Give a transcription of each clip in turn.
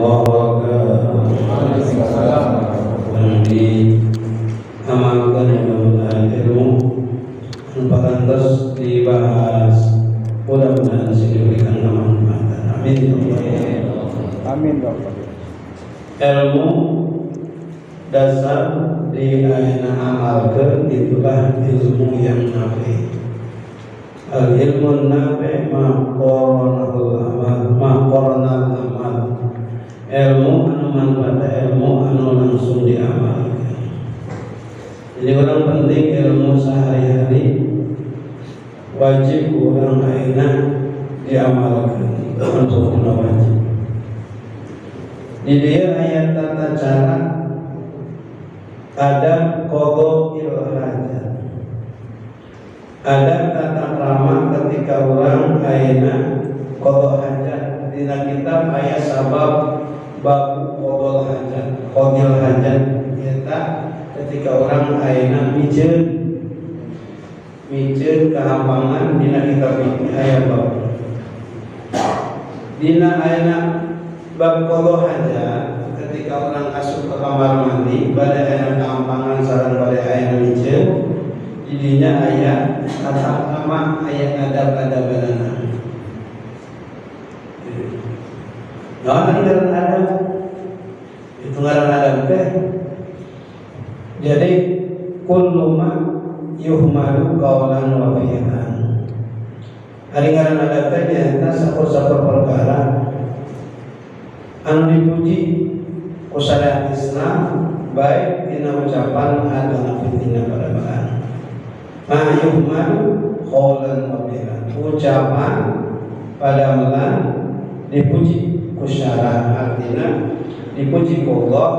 warahmatullahi wabarakatuh. Waalaikumsalam. Yang diamalkan mudah-mudahan ilmu anu parantos dibahas, mudah-mudahan sing diberikan kemanfaatan. Amin ya Allah. Amin ya Allah. Ilmu dasar di ayeuna amalkeun, itulah ilmu yang nafi. Al ilmu nafi ma qaranahul amal, ma qaranal amal. Ilmu anu manfaat, ilmu anu langsung diamalkan. Jadi orang penting ilmu sehari-hari wajib orang ayeuna diamalkan, untuk wajib. Di dia ayat tata cara adab qadha'il hajat. Adab tata krama ketika orang ayeuna qadha hajat. Dina kitab aya sabab bab qadha'il hajat, qadhil hajat eta ketika orang ayeuna miceun miceun kahampangan, dina kitab ini aya bab. Dina ayeuna bab qadha hajat, ketika orang asup ke kamar mandi bade aya kahampangan sareng bade aya miceun, didinya aya tata krama, aya adab-adabanana. Naon ngaran adab? Itu ngaran adab teh. Jadi kullu ma yuhmalu qawlan wa fi'lan. Ari ngaran adab teh nyaeta sakur-sakur perkara anu dipuji ku syariat Islam, baik dina ucapan atau dina perbuatan. Ma yuhmalu qawlan wa fi'lan. Ucapan pada melan dipuji ku syara, artinya dipuji ku Allah,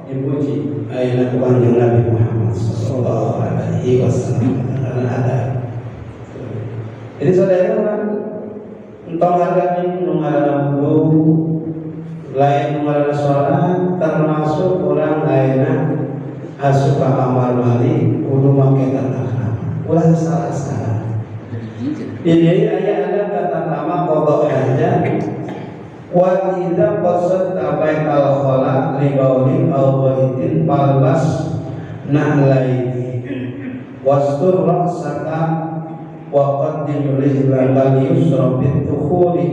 dipuji ayeuna ku Kanjeng Nabi Muhammad sallallahu alaihi wasallam. Karena ada. Jadi saudara orang entong harga nu ngaranna wudu, lain nu ngaranna salat, termasuk orang ayeuna asup ka kamar mandi kudu make tata krama, ulah salah-salah. Ini aya ada tata krama qadha hajat. Wa idza qasadta baital khala li baulin aw ghaitin falbas nahlaini wastur ra'saka wa qaddim rijlaka yusra bid dukhuli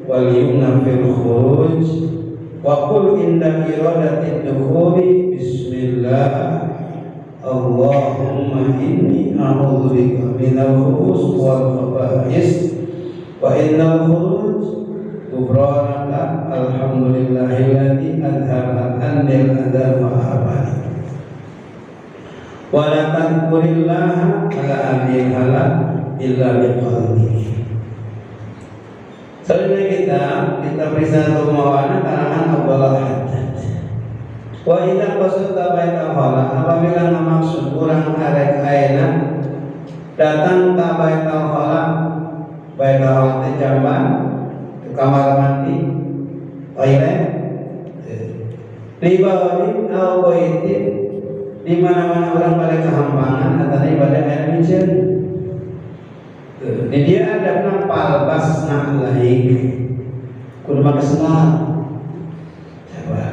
wal yumna fil khuruj wa qul inda iradati dukhuli bismillah Allahumma inni a'udzubika minal khubuth wal khaba'is wa innal khuruj ghufranaka alhamdulillahilladzi adhaba anil adha wa afani wa la tadhkurillaha ala hadhihi hala illa biqalbi. Selanjutnya kita periksa mawana karangan Abdullah Haddad. Wa idza qasadta baital khala, apabila maksud urang arek ayeuna datang ka baital khala, baital khala teh jamban, kamar mandi, toilet, libaulin aw baitin, di mana-mana orang pada kehampangan atau ibadah air miceun. Di dia ada palbas na'laik, kudu make sendal. Coba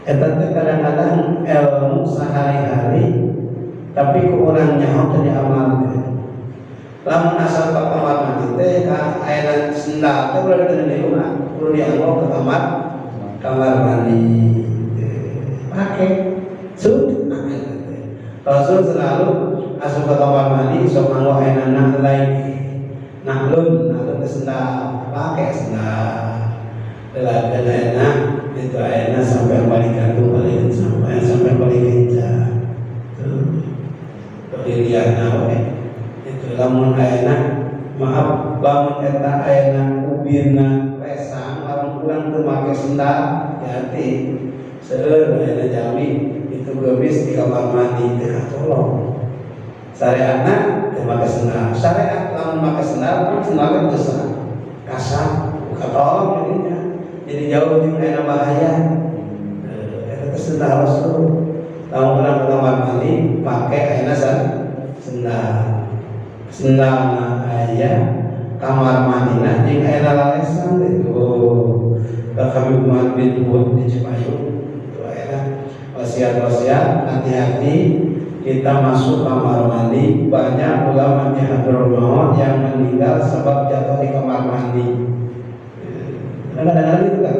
eta teh kadang-kadang ilmu sehari-hari tapi ku urang nyaho teu diamalkeun. Lamun asal ka kamar mandi teh ka aya sendal teh ulah teu di imah, kudu dianggo ke kamar mandi. Pake sunnah. Rasul selalu asup ke kamar mandi sok nganggo ayeuna nahlaik. Nahlun, nahlun ke sendal, pakai sendal. Bela-bela enak itu ayeuna sampai balik kantung balik sampai balik kenca. Tuh. Dilihatna we. Itu lamun ayeuna maaf lamun eta ayeuna ubirna pesang lamun urang teu make sendal hati seueur ayeuna jalmi itu geus di kamar mandi teu katolong. Syariatna teu make sendal. Syariat lamun make sendal kan sendal geus kasar, katolong jadinya. Jadi jauh jeung ayeuna bahaya. Eta teh sendal Rasul. Lamun urang ke kamar mandi pake ayeuna sendal. Sendalna aya Kamar mandina jeung aya lalesan itu. Habib Muhammad bin Hud di Cipayung itu aya wasiat-wasiat hati-hati kita masuk kamar mandi. Banyak ulama di Hadramaut yang meninggal sebab jatuh di kamar mandi. Kadang-kadang itu kan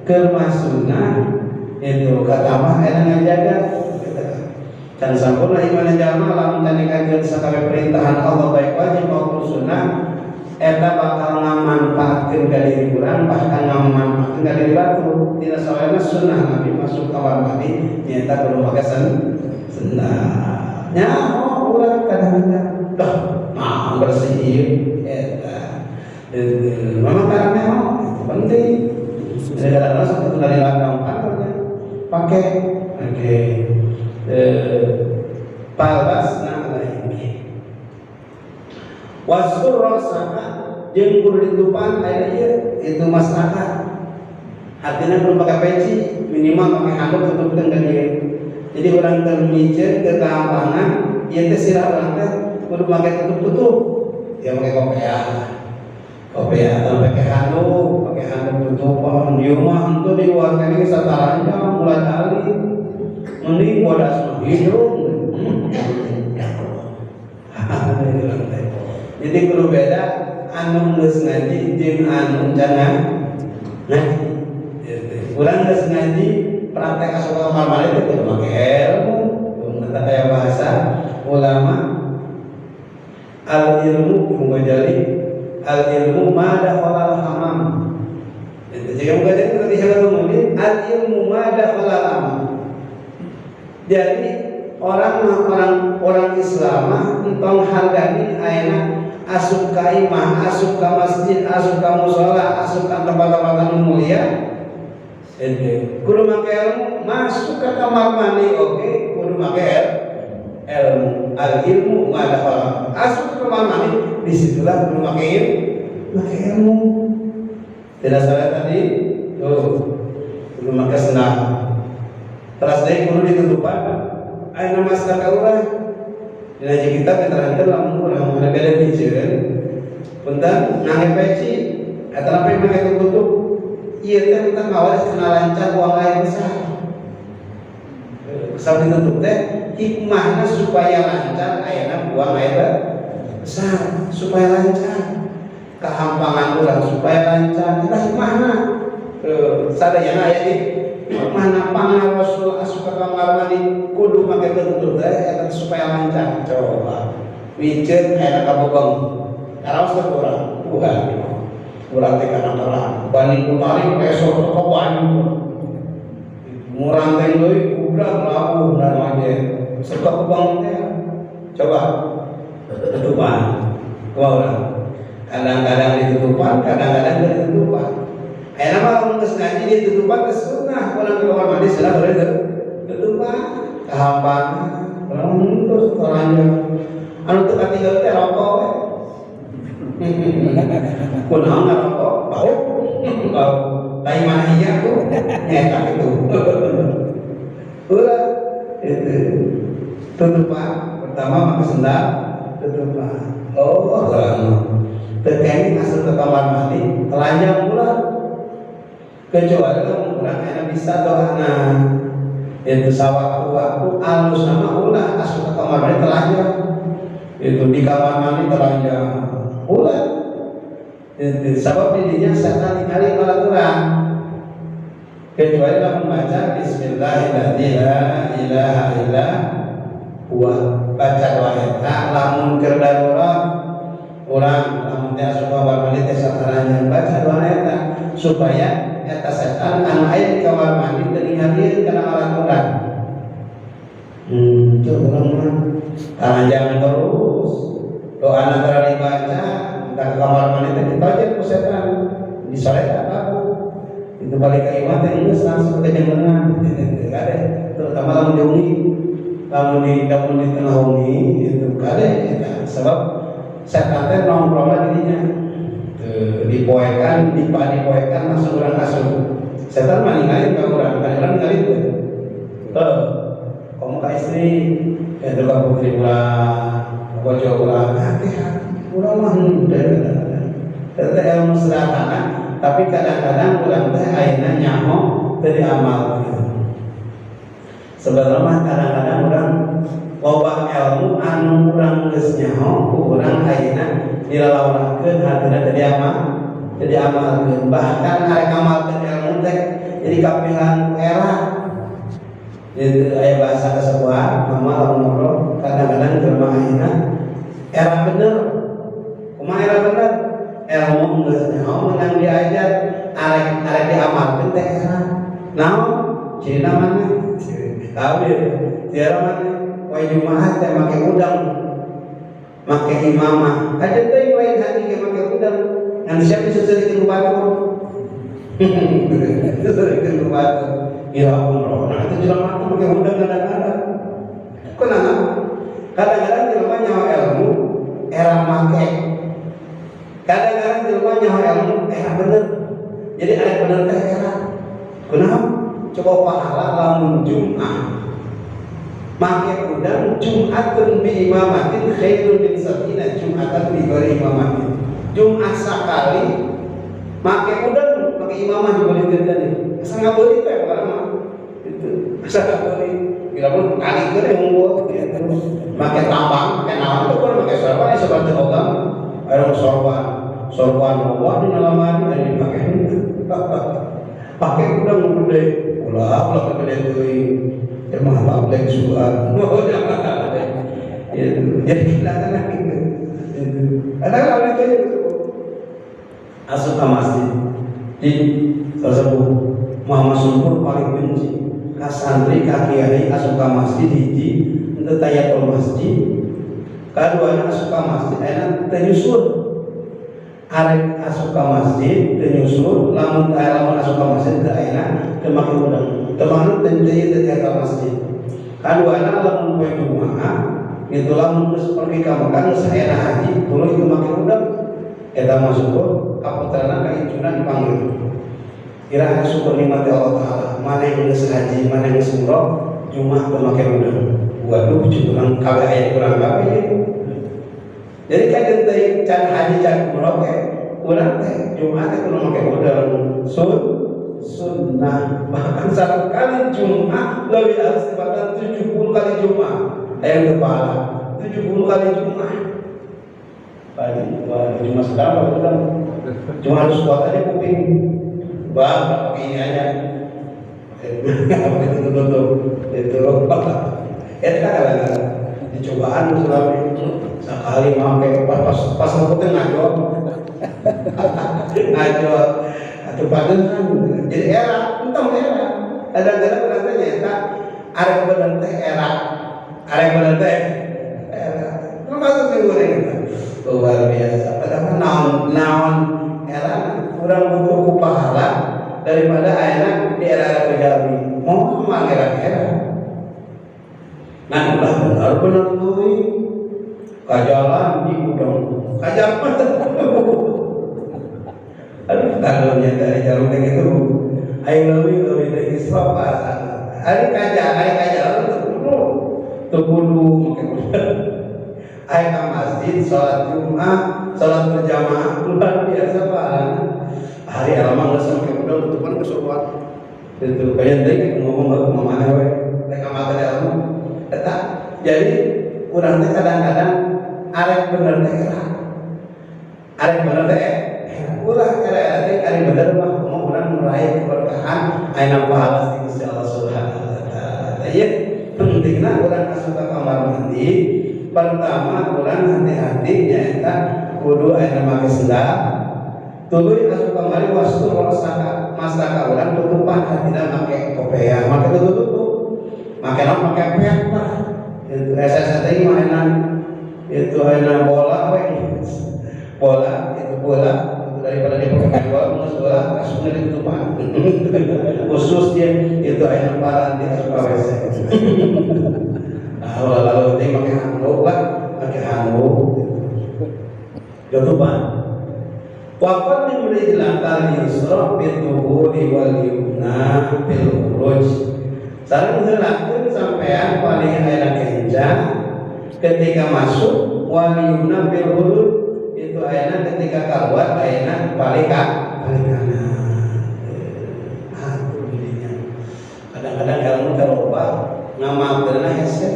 kemasunan itu kata mah enak ngajaga dan sampurna iman jalma lamun tanikakeun sakabeh perintahan Allah baik wajib maupun sunnah eta bakal ngamanfaatkeun ka diri urang bahkan ngamanfaatkeun ka diri batur. Tidak sawerna sunnah Nabi masuk kamar mandi nyaeta kudu make sendal. Nyaho urang kadang-kadang dah mah bersih eta. Memang karena itu penting. Jadi kadang-kadang satu dari ladang kantornya pakai oke palbasna alaihi wasur rosaka jeung kudu ditutupan aya ieu itu masyarakat artinya kudu pakai peci minimal pakai handuk tutupkeun ka dieu. Jadi urang teu miceun ke kaampangan ieu teh sirah urang teh kudu make tutup-tutup ya make kopiah kopiah atau pakai handuk tutupan di rumah itu di luar kene sataranjang mulai alit mending bodas hidung. Jadi kudu beda anu geus ngaji jeung anu jangan ngaji. Urang geus ngaji praktek asup ka kamar mandi teh kudu make ilmu. Kudu kaya bahasa ulama al ilmu mungajali al ilmu ma dakhalal hamam. Jika mungajali tadi saya ngomongin al ilmu ma dakhalal hamam. Jadi orang Islam entong hargani ayeuna asup ka imah, asup ka masjid, asup ka musala, asup ka tempat-tempat anu mulia. Kudu make ilmu, masuk ke kamar mandi oke, kudu make ilmu. Al ilmu ma dakhala. Asup ke kamar mandi, disitulah kudu make ilmu. Tidak salah tadi, tuh kudu make sendal. Terus deui kudu ditutupan. Ayeuna masyarakat urang dina kita diterangkeun lamun urang ada beda miceun punten ngangge peci eta apa make tutup ieu teh tentang ngawas kena lancar buang air besar. Kesal ditutup teh hikmahna supaya lancar ayeuna buang air besar supaya lancar kehampangan urang supaya lancar eta hikmahna sadayana aya di mana pangna Rasul asup ka kamar mandi kudu make tutup teh eta supaya lancar. Coba miceun aya ka bobong karaos teh urang bukan urang teh kana terang bani kutarik esok ka banyu murang teh deui kubrak labuh dan waje serta kebang teh. Coba tutupan kumaha urang kadang-kadang ditutupan kadang-kadang ditutupan. Ayeuna mah lamun geus ngaji ditutupan geus sunnah urang ke kamar mandi sudah boleh tutupan kahampangan urang terus toranjang anu teu katinggal teh rokok we. Kunaon ngarokok bau bau tai mana iya tuh nyaeta kitu. Ulah itu tutupan pertama make sendal tutupan. Oh urang teu kenging asup ke kamar mandi telanjang pula kecuali lamun urang aya bisa doana itu sawaktu-waktu alus sama ulah asup ke kamar mandi telanjang itu di kamar mandi telanjang ulah itu sabab didinya setan ningali malah urang kecuali lamun baca bismillahirrahmanirrahim la ilaha illa huwa baca doa eta lamun keur darurat urang lamun teh asup kamar mandi teh sataranjang baca doa eta supaya eta setan anu aya di kamar mandi teu ningalieun kana alat urang. Itu urang mah taranjang terus doana tara dibaca entah ke kamar mandi teh ditojet ku setan disolet apa itu balik ka imah teh geus langsung ke jenengan kade terutama lamun di wengi lamun di tengah wengi itu kade eta sebab setan teh nongkrongna di dinya dipoekan, dipoekan langsung orang asup. Setan mah ningali ka urang, kan urang ningali teh. Heuh. Komo ka istri, eta ka putri urang, bojo urang, hati-hati. Urang mah henteu kadang-kadang. ilmu sederhana tapi kadang-kadang urang teh ayeuna nyaho teu diamalkeun. Sebenarnya kadang-kadang urang loba ilmu anu urang geus nyaho ku urang ayeuna dilalawarakeun hatina teu diamal teu diamalkeun. Bahkan arek ngamalkeun ilmu teh jadi kapihan era. Itu aya bahasa kasepuhan mama lamun ngobrol kadang-kadang jelema ayeuna era bener. Kumaha era bener? Ilmu geus nyaho meunang diajar arek arek diamalkeun teh era. Naon? Cirina mana? Tahu ya? Cirina mana? Poe Jumaah teh make udang, make imamah. Kajeun teh lain hati ge make udang. Ngan siap diseuseukeun ku batur. Diseuseukeun ku batur. Ira umroh. Nah itu jelema teh make udang kadang-kadang. Kunaon? Kadang-kadang jelema nyaho ilmu era make. Kadang-kadang jelema nyaho ilmu era bener. Jadi arek bener teh era. Kunaon? Coba pahala lamun Jumat make udang Jumatun bi imamatin khairun min sab'ina Jumatan bi ghairi imamatin. Jumat sakali make udang make imamah dibeli tadi. Asal ngabeuli teh perkara mah. Itu asal ngabeuli. Bila pun kali ke teh unggul gitu. Make tambang, make naon teh pun make sorban sorban teh logam. Aya sorban, sorban loba dina lamari aya dipake. Pakai udang gede. Ulah ulah gede teuing. Emang tabligh suan. Jadi kelihatan lagi. Ada kalau itu aja asup ke masjid. Di tersebut Muhammad Sungkur paling benci ka santri ka kiai asup ka masjid hiji henteu tahiyatul masjid. Kaduana asup ka masjid ayeuna teu nyusul. Arek asup ka masjid teu nyusul, lamun lamun asup ka masjid teu ayeuna teu make udang. Teu manut teu teu ka masjid. Kaduana lamun poe Jumaah itu lamun geus pergi ka Mekah geus ayeuna haji tuluy teu make udang. Eta mah syukur kaputrana ka incuna dipanggil. Kira syukur nikmat Allah Taala, mana yang geus haji, mana yang geus umroh, Jumat teu make udang. Waduh, kurang kabeh aya kurang kabeh ieu. Jadi kajeun teh can haji can umroh teh urang teh Jumat teh kudu make udang. Sunnah. Bahkan satu kali Jumat lebih harus dibakar 70 kali Jumat. Ayam kepala 70 kali Jumat. Pagi Jumat sekarang udah cuma harus kuat aja kuping. Bah, pakai ini aja. Pakai tutup itu. Eta kadang-kadang dicobaan selama sekali make pas pas ngikutin ngajo. Ngajo atau padenan jadi era, entong era. Kadang-kadang urang teh nyaeta arek bener teh era. Arek bener teh era. Termasuk sing goreng eta. Luar biasa. Padahal naon naon era urang butuh ku pahala daripada ayeuna di era-era kejalmi. Mau mah era-era. Nah, ulah bener-bener teuing. Ka jalan di udang. Ka jalan. Aduh, karunya dari jalan teh kitu. Aing leuwih leuwih teh israf asana. Ari ka jalan teu kudu. Teu kudu make udang. Aing ka masjid salat Jumat, salat berjamaah luar biasa pahalana. Hari alamah geus make udang tutupan kesurupan. Itu kayak teh ngomong baru kumaha we. Rek ngamalkeun ilmu. Eta jadi urang teh kadang-kadang arek bener teh era. Arek bener teh era. Ulah era teh arek bener mah kumaha urang meraih keberkahan ayeuna pahala ti Gusti Allah Subhanahu wa taala. Ieu pentingna urang asup ka kamar mandi. Pertama urang hati-hati nyaeta kudu ayeuna make sendal. Tuluy asup kamari wastur rasaka masaka urang tutupan hatina make kopeah, make tutup. Make naon make pet lah. Itu SST mah enak. Itu enak bola we. Bola itu bola itu daripada dia pakai bola geus bola asupna ditutupan. Khusus dia itu enak paran di asup ka WC. Ah lalu teh make handuk lah, make handuk. Tutupan. Wa qaddim rijlaka al-yusra bituhuri wal yumna bil khuruj. Sareng heulakeun sampean paling aya kenca ketika masuk wal yumna bil khuruj itu ayeuna ketika keluar ayeuna balik kanan. Aduh dirinya. Kadang-kadang ilmu terloba ngamalkeunna hese.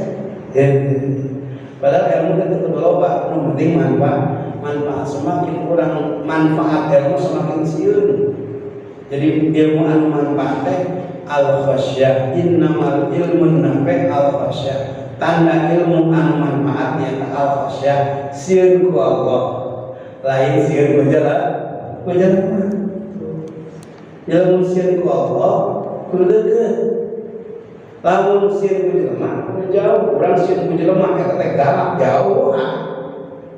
Padahal ilmu itu kudu loba, nu penting manfaat. Manfaat semakin kurang manfaat ilmu semakin sieun. Jadi ilmu anu manfaat teh al khasyah, innamal ilmun nafi al khasyah. Tanda ilmu anu manfaatnya al khasyah, sieun ku Allah. Lain sieun ku jelema. Ilmu sieun ku Allah kudu deukeut. Lamun sieun ku jelema kudu jauh, urang sieun ku jelema eta teh galak jauh.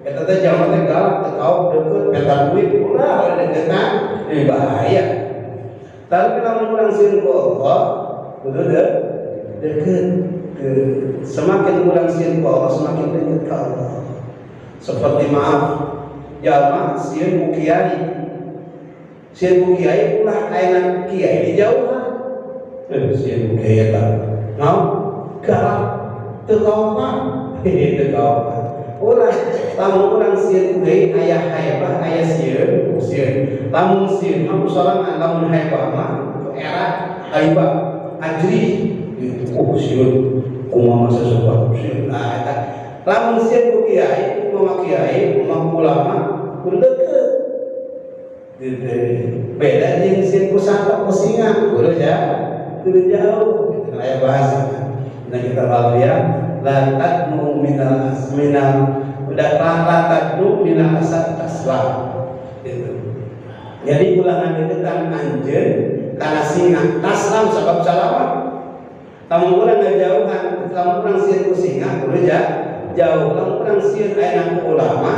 Eta teh jelema teh galak teu kaok deukeut eta duit ulah deukeutna lebih bahaya. Tapi lamun urang sieun ku Allah kudu deukeut. Semakin urang sieun ku Allah semakin dekat ke Allah. Seperti maaf jalma sieun ku kiai. Sieun ku kiai ulah ayeuna kiai dijauhan. Sieun ku kiai eta naon galak teu kaopan. Teu kaopan. Ulah lamun urang sieun ku kiai aya haibah aya sieun ku sieun. Lamun sieun mah sorangan, lamun haibah mah era haibah ajri gitu. Oh sieun kumaha masa sebuah sieun. Nah eta lamun sieun ku kiai, kumaha kiai, kumaha ulama kudu deukeut. Gitu. Beda jeung sieun ku sato ku singa, kudu kudu jauh. Gitu aya bahasa. Nah kita lalu ya la tadnu minal asminal udah la tadnu minal asad taslam gitu. Jadi ulangan deketan anjeun kana singa taslam sabab salamat. Lamun urang ngajauhan, lamun urang sieun ku singa kudu jauh. Lamun urang sieun ayeuna ku ulama,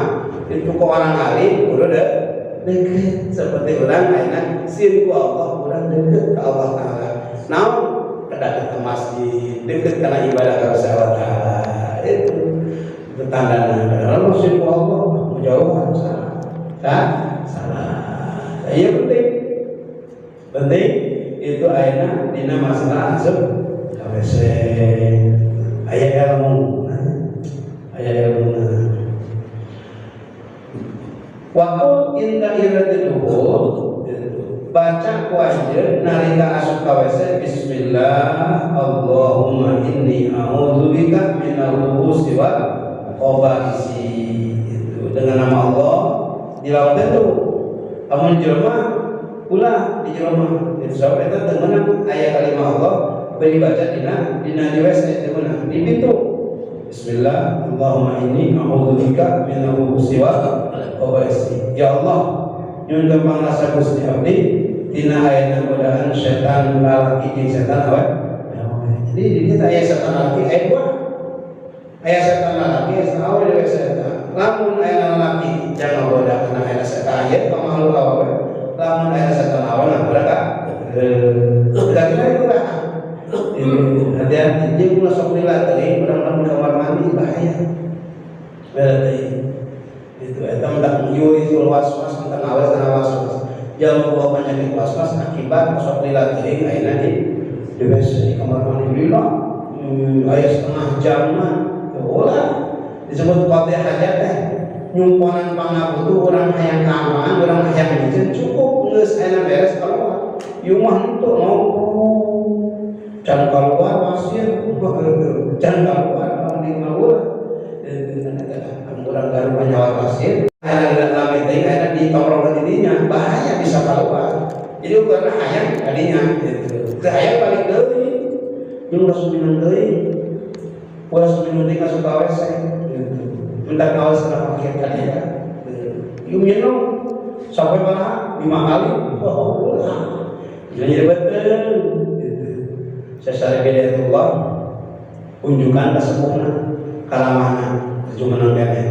itu ku orang alim kudu deukeut. Seperti urang ayeuna sieun ku Allah, urang deukeut ka Allah Taala. Naon deket ke masjid, deket karena ibadah ke Allah Taala. Itu tandana. Kalau sieun ku Allah menjauhan salah. Salah. Iya penting. Penting itu ayeuna dina masalah asup ka WC. Aya ilmu. Aya ilmu. Waktu inda iratil duhur baca ku anjeun nalika asup ka WC bismillah Allahumma inni a'udzubika minal khubusi wal khaba'isi. Itu dengan nama Allah dilawan tentu. Lamun jelema ulah di jelema itu sebab eta teu meunang aya kalimah Allah bari dibaca dina di WC teu meunang di pintu. Bismillah Allahumma inni a'udzubika minal khubusi wal khaba'isi. Ya Allah, nyuhun pangrasa Gusti abdi tina ayeuna godaan setan lalaki jeung setan awewe. Jadi di dieu aya setan lalaki aya dua. Aya setan lalaki aya setan awewe deui setan. Lamun aya lalaki jangan goda kana aya setan aya ka makhluk awewe. Lamun aya setan awewe ngagoda ka kira-kira itu lah. Hati-hati jeung ulah sok lila teuing urang lamun kamar mandi bahaya. Berarti itu eta mendak yurisul waswas tentang awas dan waswas. Jalma bawa penyakit waswas akibat sok lila teuing ayeuna di WC di kamar mandi lila aya setengah jam mah ulah disebut qadhi hajat teh nyumponan pangabutuh urang hayang kaamanan urang hayang miceun cukup geus ayeuna beres keluar ieu mah henteu ngobrol can keluar pasir can keluar mending mah ulah kurang garu nyawa pasir ayeuna lami teh ayeuna ditongkrong ka didinya bahaya bisa keluar. Jadi ukuranna hayang kadinya gitu. Teu hayang balik deui jeung ulah minum deui ulah minum deui ka suka WC gitu. Minta kawas kana pakai kadinya. Ieu minum sampai mana 5 kali. Oh, ulah. Jadi betul gitu. Sesar hidayatullah unjukkan kesempurnaan kalamana terjemahan kene.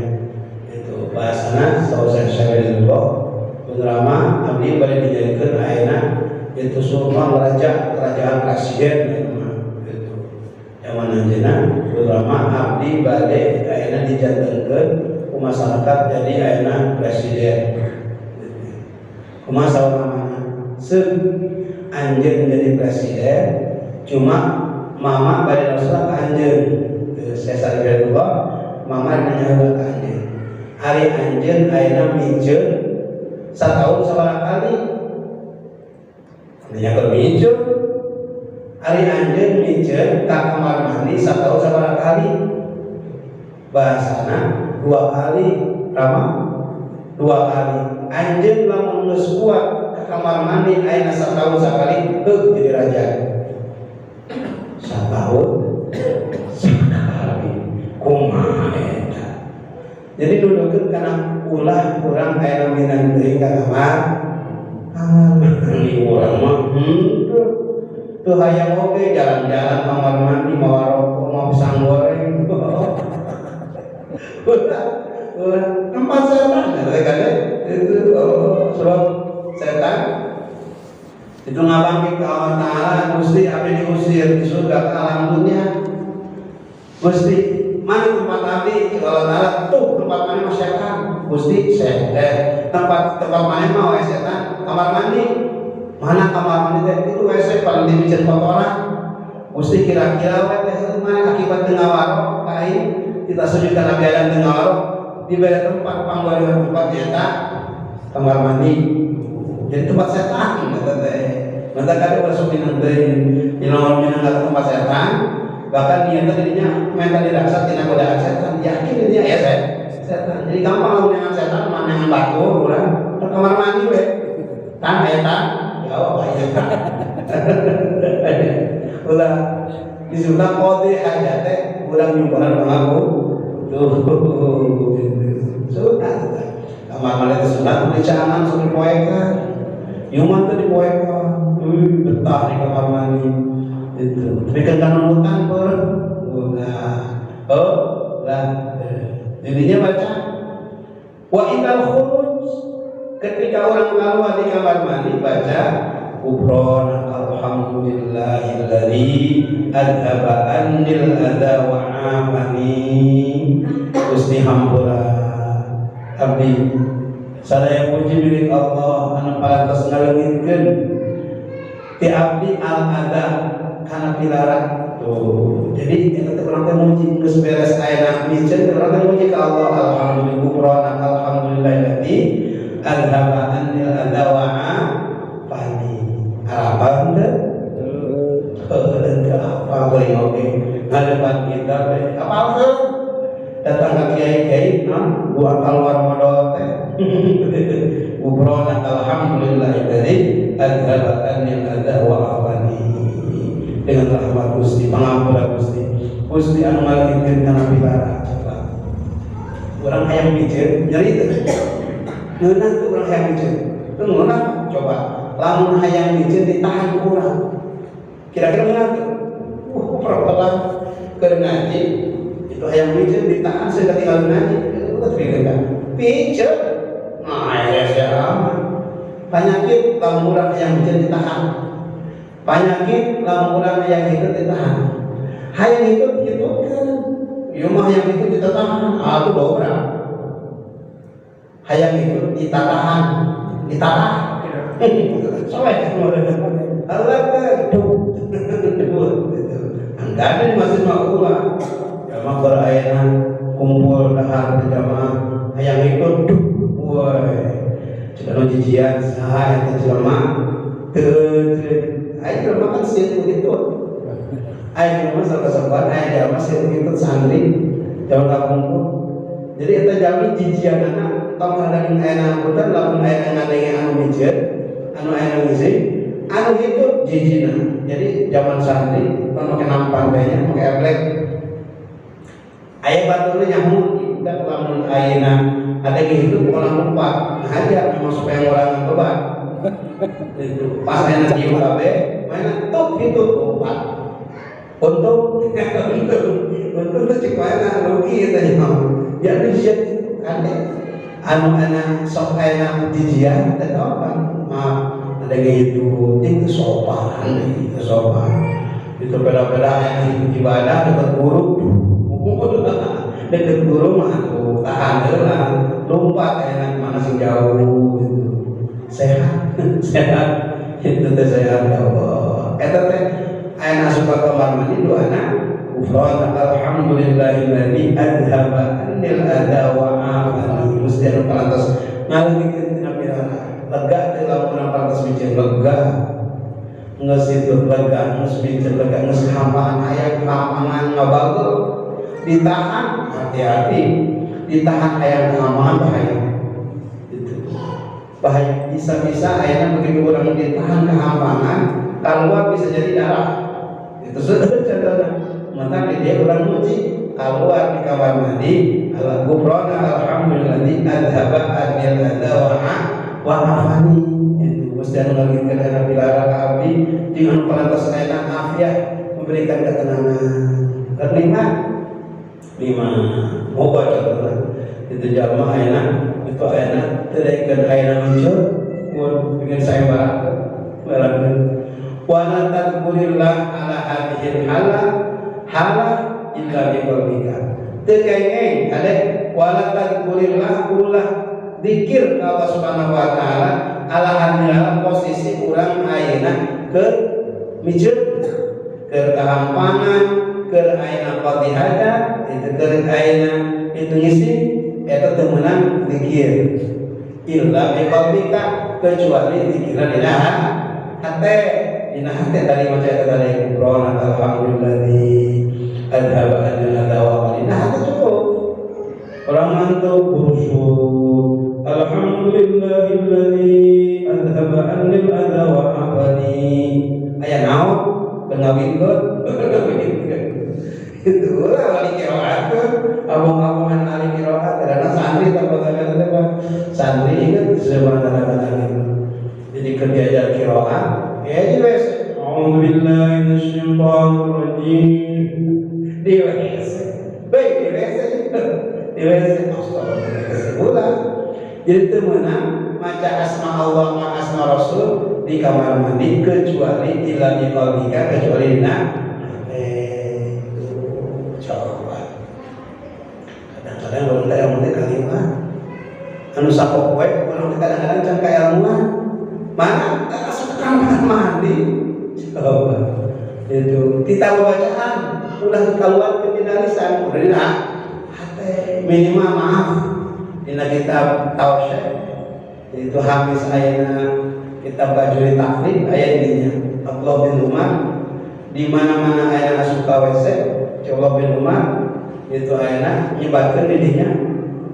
Itu bahasana sausai syahidullah penerama abdi bade dijadikeun ayeuna itu sultan raja kerajaan presiden itu. Zaman anjeunna penerama abdi bade ayeuna dijantenkeun ku masyarakat jadi ayeuna presiden. Kumaha saurangna seuk anjeun jadi presiden cuma mama bade rasul ka anjeun. Sesar hidayatullah mama nanya ka anjeun. Ari anjeun ayeuna miceun sataun sabaraha kali? Nya keur miceun. Ari anjeun miceun ka kamar mandi sataun sabaraha kali? Bahasana 2 kali, rama 2 kali. Anjeun lamun geus kuat ka kamar mandi ayeuna sataun sakali, heuh jadi raja. Sataun sekali kumaha eta. Jadi nuduhkeun kana ulah urang aya minang teuing ka kamar mandi urang mah henteu. Teu hayang oge jalan-jalan kamar mandi mawa rokok mawa pisang goreng. Ulah tempat setan kan itu sebab setan itu ngabangkit ke Allah Ta'ala. Gusti abdi diusir di surga ke alam dunia. Gusti mana tempat abdi? Allah Ta'ala tuh tempat mana mah setan. Gusti tempat tempat mana mah wae setan. Kamar mandi mana kamar mandi teh itu WC paling dibicen kotoran. Gusti kira-kira wae teh mana akibat teu ngawarok kain kita sujud ka Nabi Adam teu ngawarok dibere tempat panggorengan tempat nyata kamar mandi. Jadi tempat setan kata teh. Mata kali ulah sok minang teuing minang minang ka tempat setan. Bahkan niatnya dirinya mental direksa tina godaan setan, yakin dia ya setan. Jadi gampang lamun dengan setan mana yang batu urang ke kamar mandi we. Tan aya tan, jawab aya tan. Ulah disebutna qadi hajat teh urang nyumponan mengaku. Tuh. Sunat. Kamar mandi teh sunat dicangan sok dipoekan. Nyuman teh dipoekan. Betah di kamar mandi. Itu tapi kan kanunutan beureum ulah oh lah jadinya baca wa idal khuruj ketika orang keluar di kamar mandi baca ghufran alhamdulillahilladzi adhaba annil adha wa afani. Gusti hampura abdi sadaya puji milik Allah anu parantos ngaleungitkeun ti abdi al adha kana pilara tuh. Jadi eta teh urang teh muji geus beres ayeuna miceun urang teh muji ka Allah alhamdulillah ghufrana alhamdulillahilladzi adhaba annil adha wa afani. Harapan teh heuh apa geuning oge ngadepan kita teh apalkeun datang ka kiai-kiai nah buang keluar modal teh ghufrana alhamdulillahilladzi adhaba annil adha wa afani. Dengan rahmat Gusti, pangampura Gusti. Gusti anu ngaleungitkeun kana pilara. Coba. Urang hayang miceun, nyeri teu? Ngeunah teu urang hayang miceun? Teu ngeunah, coba. Lamun hayang miceun ditahan ku urang. Kira-kira ngeunah teu? Pelan keur ngaji, itu hayang miceun ditahan sehingga tinggal ngaji. Teu pikeun. Piceun. Nah, ya aman. Penyakit lamun urang hayang miceun ditahan. Penyakit lamun urang hayang hidup ditahan. Hayang hidup gitu kan. Ieu mah hayang hidup ditahan. Ah tuh dobra. Hayang hidup ditahan. Ditahan. Soleh. Allah tuh. Enggak ada masih mah ulah. Jamaah berayeuna kumpul dahar berjamaah hayang hidup duh. Woi. Cenah nu jijian saha eta jelema teu ayo jelema kan sieun begitu. Ayo jelema sok-sokan, ayo jelema sieun begitu santri jauh ka kumpul. Jadi eta jami jijianana tong hadang aya angkutan lamun aya ngadenge anu miceun, anu aya ngisi, anu hidup jijina. Jadi zaman santri tong make nampan teh nya, make eblek. Aya baturna nyaho budak lamun ayeuna ada hidup urang lupa. Nah aja memang supaya ngurangan beban. Itu pas enak di UKB mana tuh itu empat untung untung tuh cek mana rugi tadi mau jadi siap itu kan anu anak sok enak jijian dan apa maaf ada gitu itu sopan itu beda-beda yang ibadah dekat guru dekat guru mah tuh tahan lah lompat enak mana sing jauh gitu. Sehat sehat itu teh sehat ya Allah eta teh aya asup ka kamar mandi doana ghufran alhamdulillahilladzi adhaba annil adha wa afani. Gusti anu parantos ngaleungitkeun tina pilara. Lega teh lamun parantos miceun lega. Geus itu lega, geus miceun lega, geus hampaan aya kahampangan ngabagel. Ditahan, hati-hati. Ditahan aya kahampangan bahaya. Itu. Bahaya bisa-bisa ayeuna begitu urang ditahan kehampangan, keluar bisa jadi darah. Itu sudah contohnya. Maka di dia urang muji keluar di kamar mandi, ala gufrana alhamdulillah adzhaba anil adza wa afani. Itu Gusti anu ngagikeun kana pilara ka abdi jeung anu parantos ayeuna afiah memberikan ketenangan. Kelima, lima moga contohna itu jalma ayeuna itu ayeuna teu daekeun ayeuna muncul mun dengan sayembara barangkeun wala tadkurillah ala hadhil hala hala illa bi qalbika teu kengeng ade wala tadkurillah ulah zikir ka Allah Subhanahu wa taala ala hadhil posisi urang ayeuna keur miceun keur kahampangan keur ayeuna qadi hajat itu keur ayeuna itu ngisi eta teu meunang zikir illa bi qalbika kecuali zikiran dina hate dina hate tadi maca eta tadi gufrana alhamdulillah adhaba anil adza wa dina hate cukup orang ngantuk busuk alhamdulillahilladzi adhaba anil adza wa afani aya naon ngawinkeun itu lah wali qiraat abang-abangan ahli qiraat karena santri tambah kata santri ingat sebuah kata-kata gitu jadi keur diajar qiraat ya jelas a'udzubillahi minasyaitonir rajim di WC baik di WC di WC astagfirullah jadi teu meunang maca asma Allah ma asma Rasul di kamar mandi kecuali illa bi qalbika kecuali dina coba kadang-kadang urang teh ilmu teh kalimat anu sapopoe urang teh kadang-kadang can kailmuan mana asup kamar mandi coba itu kita bacaan ulah keluar ke dina lisan udah dina hate minimal maaf dina kitab tausyah itu habis ayeuna kitab Bajuri Takrib aya dinya Abdullah bin Umar di mana-mana ayeuna asup ka WC Abdullah bin Umar itu ayeuna nyebatkeun di dinya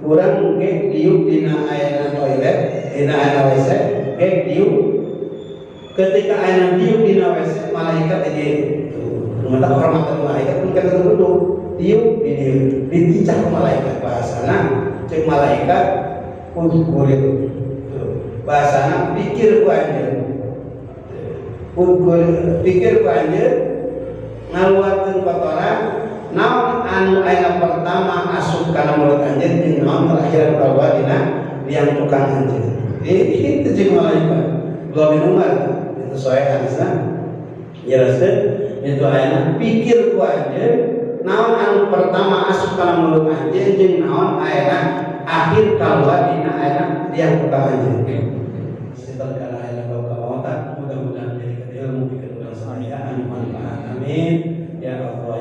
urang ge diuk dina ayeuna toilet dina ayeuna WC ge diuk ketika ayeuna diuk dina WC malaikat di dieu mata kehormatan malaikat pun kata duduk diuk di dieu diticak malaikat bahasana cek malaikat udkurit bahasana pikir ku anjeun udkur pikir ku anjeun ngaluarkeun kotoran naon anu ayeuna pertama asup kana mulut anjeun jeung naon terakhir kaluar dina liang tukang anjeun itu jeung malaikat Abdullah bin Umar itu sahih hadisna jelaskeun itu ayeuna pikir ku anjeun naon anu pertama asup kana mulut anjeun jeung naon ayeuna akhir kaluar dina ayeuna liang tukang anjeun setelah kana ayeuna bab kamautan mudah-mudahan menjadikan ilmu pikeun urang sadaya anu manfaat amin ya Allah.